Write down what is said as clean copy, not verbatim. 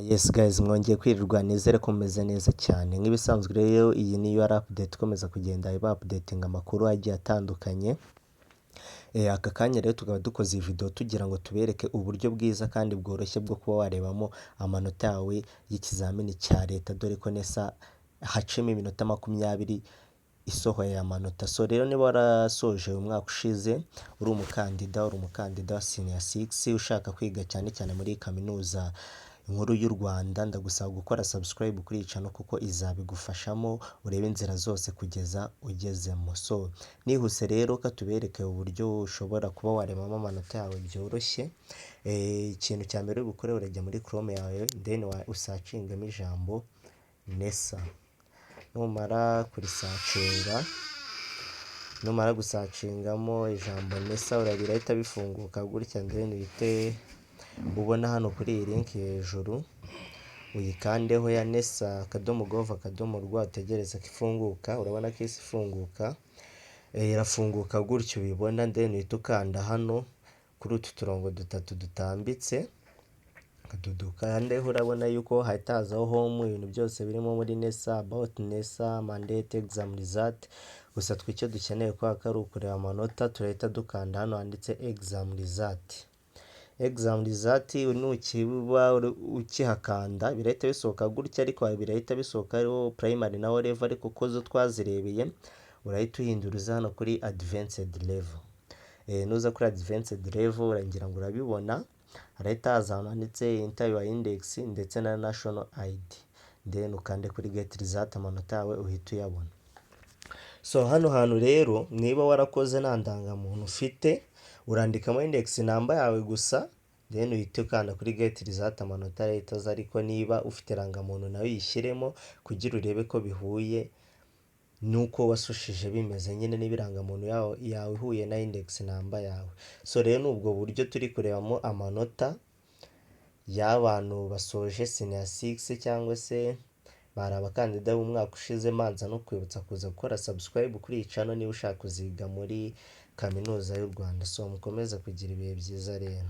Yes guys, mwongeye kwirirwa, nizere ko mumeze neza cyane. Nk'ibisanzwe rero, iyi ni UR Update ikomeza kugenda iba updating amakuru agiye atandukanye. Aka kanya rero tukaba dukoze iyi video tugira ngo tubereke uburyo bwiza kandi bworoshye bwo kuba warebamo amanota yawe y'ikizamini cya leta, dore ko NESA hacimo iminota 20 isohoye aya manota. So rero, niba warasoje umwaka ushize uri umukandida wa senior six, ushaka kwiga cyane cyane muri Kaminuza Nkuru y'u Rwanda, ndagusaba gukora subscribe kuri iyi channel kuko izabigufashamo, urebe inzira zose kugeza ugezemo. So nihuse rero, katubereke uburyo ushobora kuba warebamo amanota yawe byoroshye. Ikintu cya mbere uri bukore, urajya muri Chrome yawe, then usearchingemo ijambo NESA. Numara kurisearchinga, numara gusearchingamo ijambo NESA, birahita bifunguka gutya, then uhite ubona hano kuri iyi link hejuru, uyikandeho ya nesa.gov.rw, utegereze ko ifunguka. Urabona ko ihise ifunguka. Irafunguka gutyo ubibona, then uhita ukanda hano kuri utu turongo dutatu dutambitse, dukandeho. Urabona yuko hahita hazaho home, ibintu byose birimo muri NESA, about NESA, mandate, exam result. Gusa twe icyo dukeneye, kubera ko ari ukureba amanota, turahita dukanda hano handitse exam result. Exam result nukiba ukihakanda, birahita bisohoka gutya, ariko birahita bisohoka hariho primary na O level, ariko ko zo twazirebeye, urahita uhindura uza hano kuri advanced level. Nuza kuri advanced level, uragira ngo urabibona, harahita haza ahantu handitse enter your index ndetse na national ID, then ukande kuri get result, amanota yawe uhita uyabona. So hano hantu rero, niba warakoze nta ndangamuntu ufite, urandikamo index number yawe gusa, then uhite ukanda kuri get result, amanota arahita aza. Ariko niba ufite irangamuntu, nayo uyishyiremo kugira urebe ko bihuye nuko wasushije bimeze nyine, niba irangamuntu yawe ihuye na index number yawe. So rero, ni ubwo buryo turi kurebamo amanota y'abantu basoje senior six cyangwa se bari abakandida b'umwaka ushize. Manza no kwibutsa kuza gukora subscribe kuri iyi channel niba ushaka kuziga muri Kaminuza y'u Rwanda. So mukomeze kugira ibihe byiza rero.